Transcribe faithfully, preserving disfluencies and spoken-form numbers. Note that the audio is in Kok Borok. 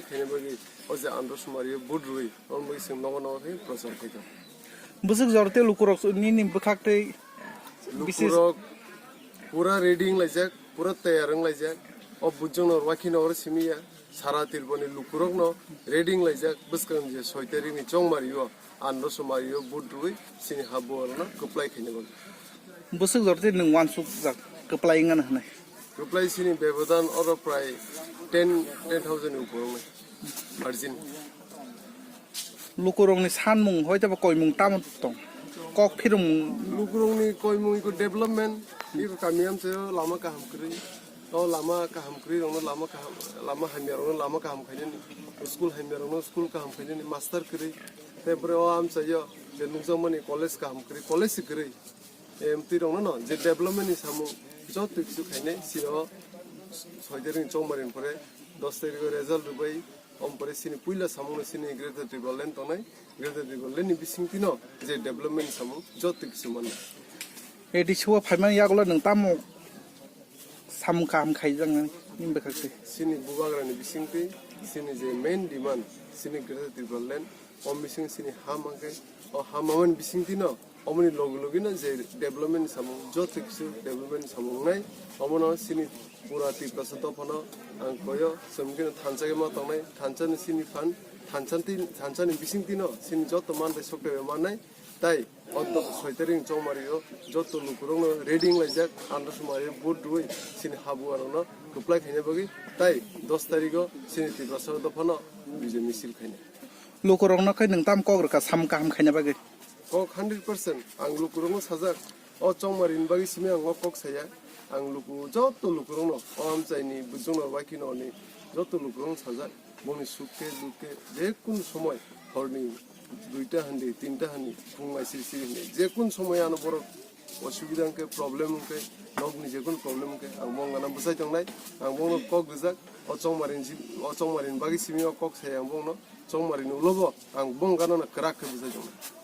Khaina bagwi o je Andhra Sumari o vote rwi, omo bagwi chwng nogo nogo khe prochar khai tongo. Bwswk jora tei lukurok nini bwkhak tei bisis lukurok pura ready wng laijak, pura tayar wng laijak. O bujongno rwakhi no oro simi ya, sara Tripurani lukurokno ready wng laijak, bwskang je soi tarikni chongmari o Andhra Sumari o vote rwi chini ha buarokno kwplai khaina bagwi. Bwswk jora tei nwng uansukjak kwplai wngna hwnwi. Kwplai chini bebodan oro prai ten, ten thousand ni upor wngnai margin. Lukurokni sanmung hoi tei koimung tamo tong? Kok phirung. Lukurokni koimung iko development, iko kami amchaio lama kaham kwrwi. O lama kaham kwrwi rokno lama kaham, lama hamya rokno lama kaham khainani, school hamya rokno school kaham khainani, master kwrwi. Tei bwrwi o amchaio je nukjakmani college kaham kwrwi, college se kwrwi. Em, twi rokno no je development ni samung joto kisu khainai siro soi tarik ni chongmari ni pore dos tarik o result rwbai, om pore sini puila samung no sini Greater Tipraland tongnai, Greater Tipraland ni bisingtwi no je development ni samung joto kisu mannai. A D C o phaimani yagulo nwng tamo samung kaham khaijak nani, nini bwkhak twi? Sini bubagrani bisingtwi sini je main demand sini Greater Tipraland, o bising sini ha mankhe, o ha mamani bisingtwi no omoni logi logi no je development ni samung, joto kisu development ni samung wngnai, omono sini pura Tiprasa dophano ang koyo, chwng khe thansa khe ma tongnai, thansa ni sini phan, thansa ni, thansa ni bisingtwi no sini joto mantai sokthai bai mannai, tai o do-, soi tarik ni chongmari o joto lukurokno ready wng laijak, Andhra Sumari o vote rwui sini ha buarokno kwplai khaina bagwi, tai dos tarik o sini Tiprasa dophano bijoi misil khainai. Lukurokno khe nwng tamo kok rwkha samung kaham khaina bagwi? Kok hundred percent ang lukurokno sajak. O chongmari ni bagwi simi ang o kok saya. Ang luku, joto lukurokno, o amchaini bujongno bai kheno ni joto lukurokno sajak. Boni suk khe, duk khe, je kunu somoi, horni duita handi, tinta handi, phung mai siri siri handi, je kunu somoi ano borok osubida hwnkhe, problem hwnkhe, nokni je kunu problem hwnkhe, ang bongano bwsai tongnai, ang bongno kok rijak, o chongmari ni si-, o chongmari ni bagwi simi o kok saya ang bongno, chongmari ni ulo bo ang bongano no kwrak khe bwsai tongnai.